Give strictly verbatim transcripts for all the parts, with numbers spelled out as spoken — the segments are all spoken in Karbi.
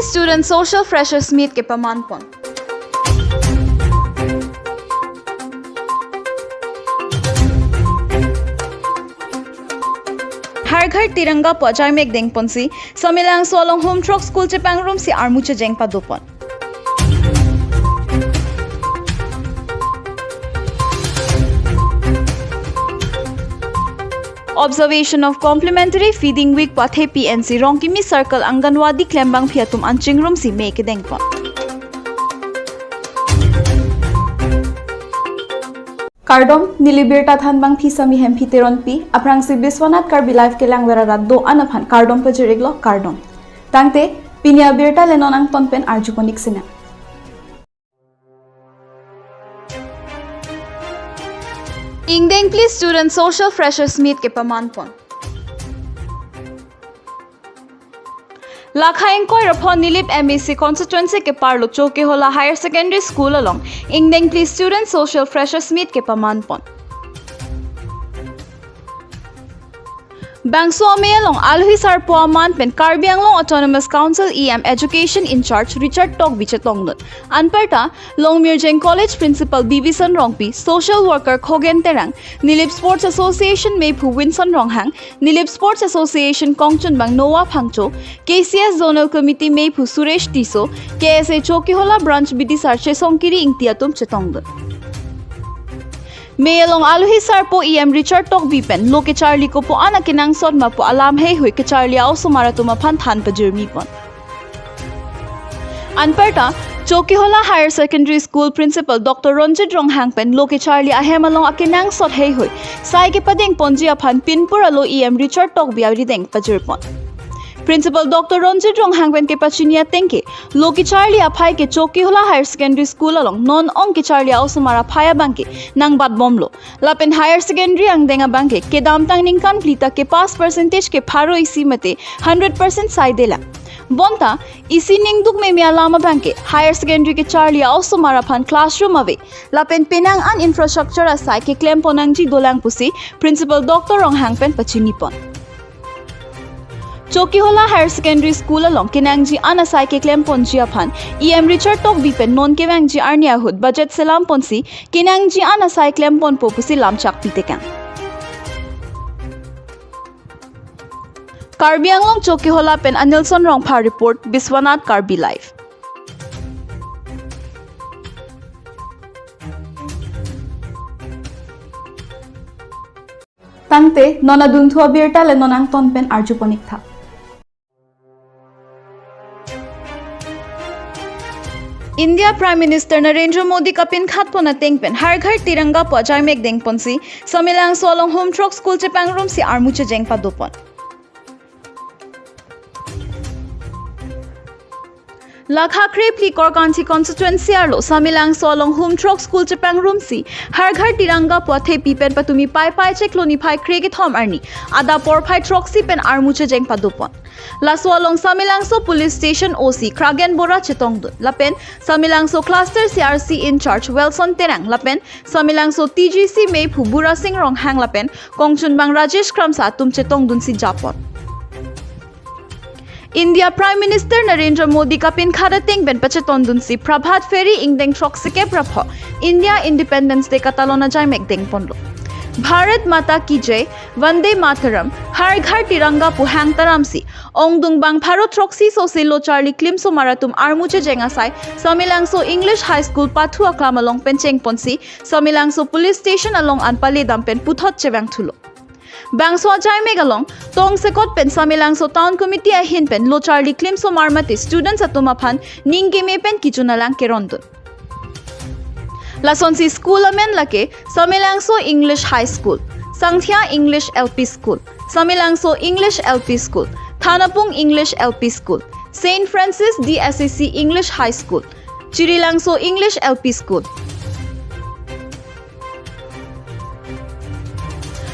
Student Social Freshers Meet kepaman pon. Har Ghar Tiranga pu ajaimek dengponsi Samelangso along Home Throk School chepangrumsi armu chejeng padopon. Observation of Complementary Feeding Week pu athe P N C Rongkimi Circle Anganwadi klembangpi atum anching rumsi me kedengpon. Kardom, neli birta thanbangpi Sami Hemphi Teronpi, aphrangsi Biswanath Karbi Live kelangver arat do-an aphan kardom pajir-iklo, kardom. Tangte, pini abirta le non angton pen arjupon-ik sinang. Ingdeng Phli Student Social Freshers Meet kepaman pon. Lakha ingkoi ra pho Nilip M A C constituency keparlo Chokihola Higher Secondary School along Ingdeng Phli Student Social Freshers Meet kepaman pon. Bangso amei along alohi sarpo aman pen Karbi Anglong Autonomous Council E M Education in charge Richard Tokbi chetongdun. Anparta, Longmirjeng College Principal B V Son Rongpi, Social Worker Khogen Terang, Nilip Sports Association meiphu Winson Ronghang, Nilip Sports Association kongchunbang Noah Phangcho, K C S Zonal Committee meiphu Suresh Tisso, K S A Chokihola Branch B D sar Chesongkiri Ingti atum chetongdun. Mei along alohi sarpo E M Richard Tokbi pen lo kecharli kopo-an akenangsot ma pu alam heihui kecharli a-osomar atum aphan than pajirmi pon. Anparta, Chokihola Higher Secondary School Principal Doctor Ronjit Ronghang pen lo kecharli ahem along akenangsot heihui sai kepadengponji aphan pinpur alo E M Richard Tokbi arideng pajirpon. Principal Doctor Ronjit Ronghang pen kepachini atengke, lo kecharli aphai ke Chokihola Higher Secondary School along non ong kecharli a-osomar aphai abangke nangbatbomlo. Lapen Higher Secondary angdeng abangke kedamtang ningkan phli ta kepass percentage ke pharo isi mate hundred percent saidelang. Bonta, isi ningduk meme alam abangke Higher Secondary kecharli a-osomar aphan classroom ave. Lapen penang an infrastructure asai keklempon nangji dolang pusi Principal Doctor Ronghang pen pachinipon. Chokihola Higher Secondary School along kenangji an asai keklemponji aphan E M Richard Tokbi pen non kevangji arni ahut budget selamponsi kenangji an asai klemponpo pusi lamchak pitekang. Karbi Anglong Chokihola pen Anilson Rongphar report, Biswanath Karbi Live. Tangte, non adunthu abirta le non angton pen arjupon-iktha. India Prime Minister Narendra Modi kapinkhatpon ateng pen Har Ghar Tiranga pu ajaimek dengponsi Samelangso along Home Throk School chepangrumsi armu chejeng padopon. Lakha krephli Korkanthi constituency arlo Samelangso along Home Throk School chepangrumsi Har Ghar Tiranga pu athepi pen patumi Paipai chiklo niphai krekethom arni adap porphai throksi pen armu chejeng padopon. Laso along Samelangso Police Station O C Kragen Bora chetongdun lapen Samelangso Cluster C R C in charge Wilson Terang lapen Samelangso T G C meiphu Burasing Ronghang lapen kongchunbang Rajesh Kramsa atum chetongdunsi japon. India Prime Minister Narendra Modi kapinkhat ateng pen pachetongdunsi Prabhat Pheri ingdeng throksikep ra pho India Independence Day katalon ajaimek dengponlo. Bharat Mata Ki Jai, Vande Mataram, Har Ghar Tiranga pu hang taramsi ongdung bang pharo throksi sose lo charli klimsomar atum armu chejeng asai Samelangso English High School pathu aklam along pen chengponsi Samelangso Police Station along an paledam pen puthot chevangthulo. Bangso ajaimek along tongsekot pen Samelangso Town Committee ahin pen lo charli klimsomar mate students atum aphan ning keme pen kejun alang kerondun. Lasonsi school amen lake Samelangso English High School, Sangthia English L P School, Samelangso English L P School, Thanapung English L P School, Saint Francis D S A C English High School, Chirilangso English L P School.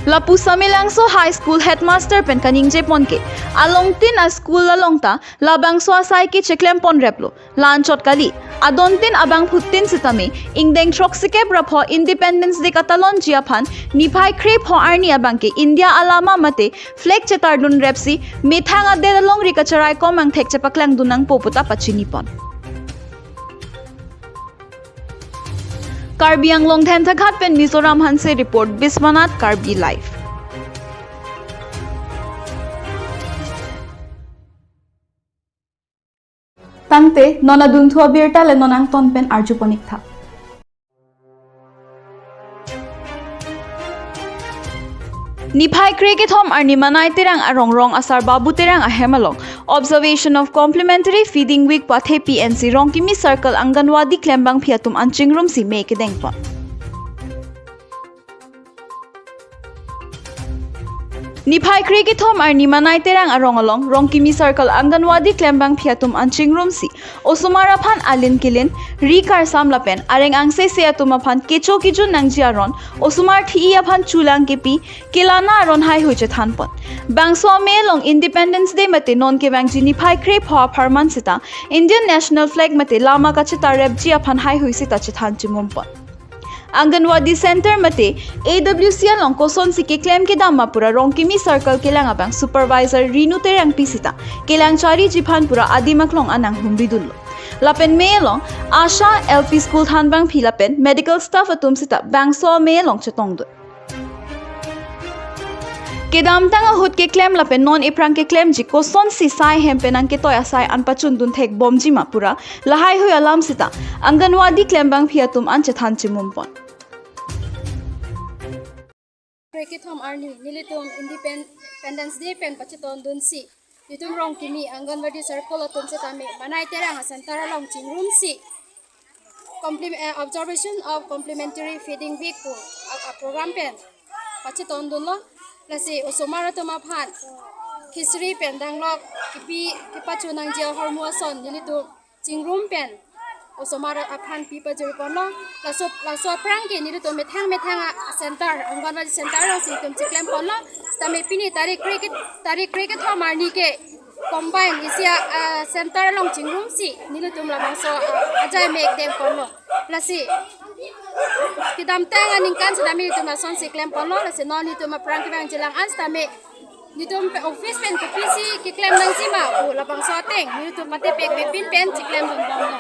Lapu Samelangso High School headmaster pen kaningje pon ke, alongtin a school along ta labangso asai ke cheklem pon replo. La-anchot kali, adontin abangphutin sitame, ingdeng throksikep ra pho Independence Day katalonji aphan, niphai krepho arni abang ke India alama mate flag chetardun repsi, methang adet alongri kacherai kom angthek chepaklangdun nangpo puta pachini pon. Karbi Anglong Dentaghat pen Mizoram Hanse report, Biswanath Karbi Live. Tangte, non adunthu abirta le non angton pen arjuponik tha. Niphai krekethom arni Manai Terang arong rong asar Babu Terang ahem along Observation of Complementary Feeding Week pathepi ensi Rongkimi Circle Anganwadi klembangpi atum an chingrumsi me kedeng pon. Niphai krekethom arni Manai Terang arong along Rongkimi Circle Anganwadi klembangpi atum an chingrumsi osomar aphan alin kilin, ri karsam lapen areng angse se atum aphan kecho kejun nangji aron, osomar thi-i aphan chulang kepi, kelana aron haihui chethan pon. Bangso ame along Independence Day mate non kevangji niphai krepho apharman sita Indian National Flag mate lama kachetar repji aphan haihui sita chethan chimum pon. Anganwadi Center mate A W C along kosonsi keklem kedam ma pura Rongkimi Circle kelang abang Supervisor Rinu Terangpi sita kelang chariji aphan pura adim aklong anang humridunlo. Lapen me along Asha L P School thanbangpi lapen medical staff atum sita bangso ame along chetongdun. Kedamtang ahut keklem lapen non ephrang keklemji kosonsi sai hem pen nangketoi asai an pachundun thekbomji ma pura lahaihui alam sita Anganwadi klembangpi atum an chethan chimum pon. Krekethom arni nelitum Independence Day pen pachetondunsi, nelitum Rongkimi Anganwadi Circle atum setame Manai Terang a center along chingrumsi Complem-, eh, Observation of Complementary Feeding Week pu a, a program pen pachetondunlo. Lasi osomar atum aphan khichdi pen danglok kepi kepachu nangji ahormu ason nelitum chingrum pen osomar aphan pi pajir ponlo. Laso, laso aphrang ke nelitum methang methang a center, Anganwadi center alongsi nelitum cheklem ponlo. Setame pini tarik kre ke, tarik krekethom arni ke combine isi a, ah, center along chingrumsi nelitum labangso, ah, ajai mek deng ponlo. Lasi kedamtang aningkan setame nelitum lasonsi klem ponlo. Lasi non nelitum aphrang kevangjilang an setame nelitum pen office pen kopisi keklem nangji ma pu labangso ateng nelitum mate pek pepin pen cheklemdun bomlo.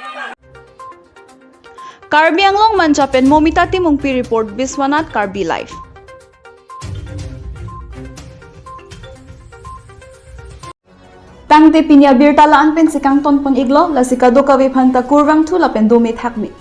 Karbi Anglong Manja pen Momita Timungpi report, Biswanath Karbi Live. Tangte pini abirta la-an pensi kangton pon iklo, lasi kadokave aphanta kurvangthu lapen dome thakme.